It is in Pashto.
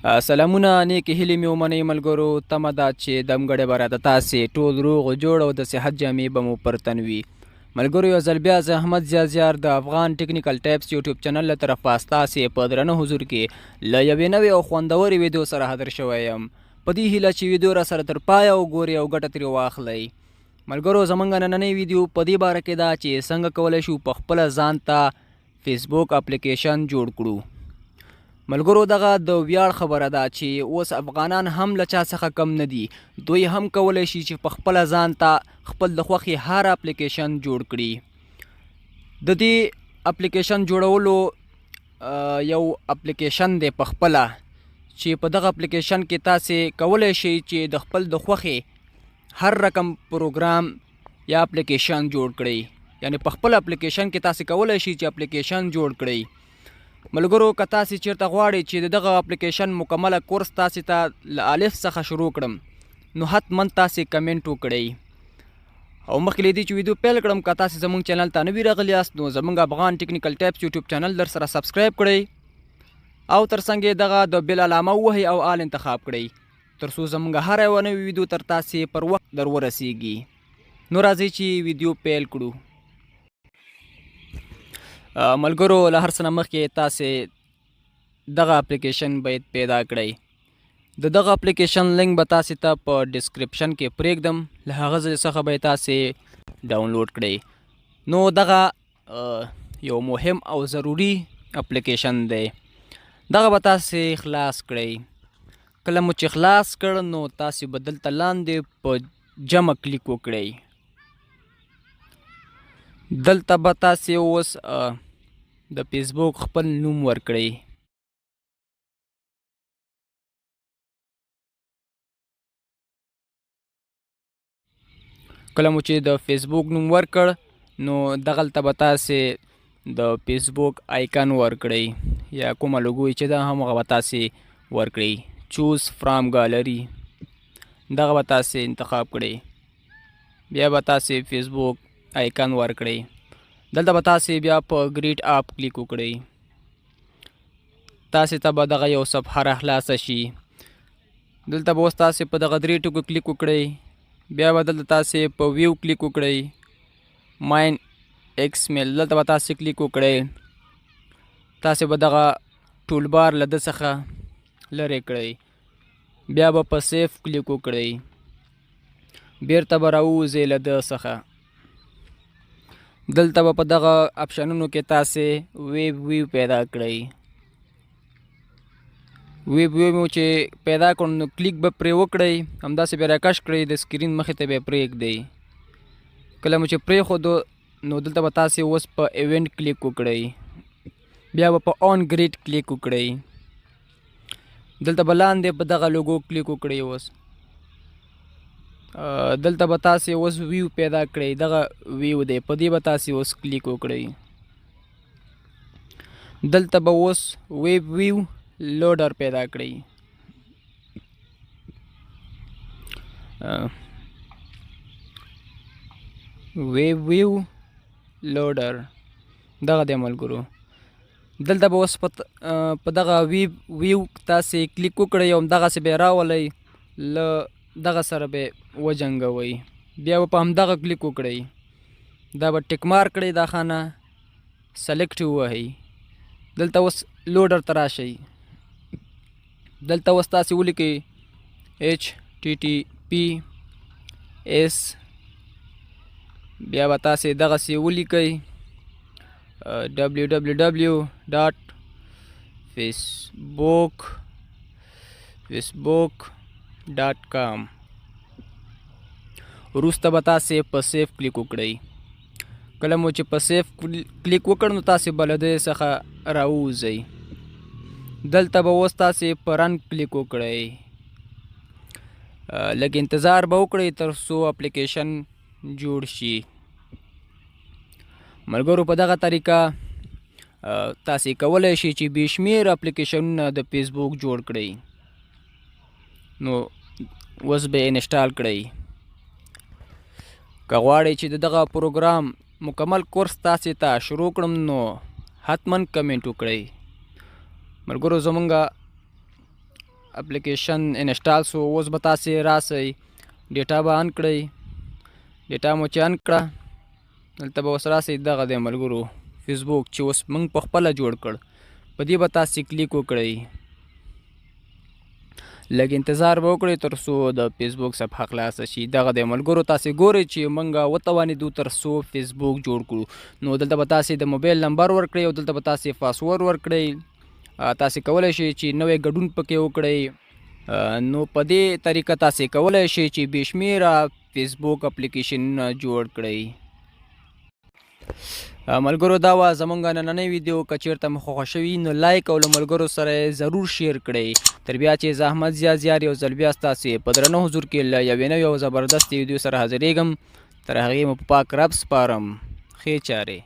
سلامونه، نیکې هیلې مې ومنئ ملګرو. تمه ده چې دمګړی به راته تاسې ټول روغ جوړ او د صحت جامې به مو پر تن وي. ملګرو، یو ځل بیا زه احمد ضیا زیار د افغان ټیکنیکل ټیپس یوټیوب چینل له طرفه ستاسې په درنه حضور کې له یوې نوې او خوندورې ویډیو سره حاضر شوی یم، په دې هیله چې ویډیو را سره تر پایه وګورئ او ګټه ترې واخلئ. ملګرو، زمونږ نننۍ ویډیو په دې باره کې ده چې څنګه کولی شو په خپله ځان ته فیسبوک اپلیکیشن جوړ کړو. ملګرو، دغه د ویاړ خبره ده چې اوس افغانان هم له چا څخه کم نه دي. دوی هم کولی شي چې په خپله ځان ته خپل د خوښې هر اپلیکیشن جوړ کړي. د دې اپلیکیشن جوړولو یو اپلیکیشن دی په خپله، چې په دغه اپلیکیشن کې تاسې کولی شئ چې د خپل د خوښې هر رقم پروګرام یا اپلیکیشن جوړ کړئ. یعنی په خپل اپلیکیشن کې تاسې کولی شئ چې اپلیکیشن جوړ کړئ. ملګرو، که تاسې چیرته غواړئ چې د دغه اپلیکیشن مکمله کورس تاسې ته له الف څخه شروع کړم، نو حتما تاسې کمنټ وکړئ. او مخکې له دې چې ویډیو پیل کړم، که تاسې زمونږ چینل ته نوي راغلي یاست، نو زمونږ افغان ټیکنیکل ټیپس یوټیوب چینل در سره subscribe کړئ او تر څنګ یې دغه د bell علامه ووهئ او all انتخاب کړئ، تر څو زمونږ هره یوه نوې ویډیو تر تاسې پر وخت در ورسیږي. نو راځئ چې ویډیو پیل کړو. ملګرو، له هر څه نه مخکې تاسې دغه اپلیکیشن باید پیدا کړئ. د دغه اپلیکیشن لینک به تاسې ته په description کې پرېږدم، له هغه ځای څخه به یې تاسې ډاونلوډ کړئ. نو دغه یو مهم او ضروري اپلیکیشن دی، دغه به تاسې خلاص کړئ. کله مو چې خلاص کړ، نو تاسې به دلته لاندې په جمع کلیک وکړئ. دلته به تاسې اوس د فیسبوک خپل نوم ورکړئ. کله مو چې د فیسبوک نوم ورکړ، نو دغلته به تاسې د فیسبوک icon ورکړئ یا کومه لوګو چې ده، هم هغه به تاسې ورکړئ. choose from gallery، دغه به تاسې انتخاب کړئ. بیا به تاسې فیسبوک icon ورکړئ. دلته به تاسې بیا په create app کلیک وکړئ. تاسې ته به دغه یو صفحه راخلاصه شي. دلته به اوس تاسې په دغه درې ټکو کلیک وکړئ. بیا به دلته تاسې په view کلیک وکړئ، main XML دلته به تاسې کلیک وکړئ. تاسې به دغه toolbar له ده څخه لرې کړئ. بیا به په save کلیک وکړئ. بیرته به راووځئ له ده څخه. دلته به په دغه اپشنونو کې تاسې web view پیدا کړئ. web view مو چې پیدا کړ، نو کلیک به پرې وکړئ، همداسې به راکش کړئ، د screen مخې ته به یې پرېږدئ. کله مو چې پرېښودو، نو دلته به تاسې اوس په event کلیک وکړئ. بیا به په on create کلیک وکړئ. دلته به لاندې په دغه لوګو کلیک وکړئ. اوس دلته به تاسې اوس view پیدا کړئ. دغه view دی، په دې به تاسې اوس کلیک وکړئ. دلته به اوس web view loader پیدا کړئ. web view loader دغه دی ملګرو. دلته به اوس په دغه web view تاسې کلیک وکړئ او همدغسې به یې راولئ، له دغه سره به وجنګوئ. بیا به په همدغه کلیک وکړئ، دا به tick mark کړئ، دا خانه select ووهئ. دلته اوس loader ته راشئ. دلته اوس تاسې ولیکئ HTTPS. بیا به تاسې دغسې ولیکئ www.facebook.com. وروسته به تاسې په save کلیک وکړئ. کله مو چې په save کلیک وکړ، نو تاسې به له دې څخه راووځئ. دلته به اوس تاسې په run کلیک وکړئ. لږ انتظار به وکړئ تر څو اپلیکیشن جوړ شي. ملګرو، په دغه طریقه تاسې کولی شئ چې بې شمېر اپلیکیشنونه د فیسبوک جوړ کړئ. نو اوس به install کړئ. که غواړئ چې د دغه پروګرام مکمل کورس تاسې ته شروع کړم، نو حتما کمنټ وکړئ. ملګرو، زمونږ اپلیکیشن انسټال سو. اوس به تاسې راسئ، ډیټا به آن کړئ. ډیټا مو چې آن کړه، دلته به اوس راسئ. دغه دی ملګرو فیسبوک چې اوس موږ په خپله جوړ کړ، په دې به تاسې کلیک وکړئ. لږ انتظار به وکړئ تر څو د فیسبوک صفحه خلاصه شي. دغه دی ملګرو، تاسې ګورئ چې موږ وتوانېدو تر څو فیسبوک جوړ کړو. نو دلته به تاسې د موبایل نمبر ورکړئ او دلته به تاسې پاسورډ ورکړئ. تاسې کولی شئ چې نوی ګډون پکې وکړئ. نو په دې طریقه تاسې کولی شئ چې بې شمېره فیسبوک اپلیکیشنونه جوړ کړئ. ملګرو، دا وه زمونږ نننۍ ویډیو. که چیرته مو خوښه شوي نو لایک او له ملګرو سره یې ضرور شیر کړئ. تر بیا چې زه احمد ضیا زیار یو ځل بیا ستاسې په درنه حضور کې له یوې نوې او زبردستې ویډیو سره حاضرېږم، تر هغې مو په پاک رب سپارم. ښې چارې.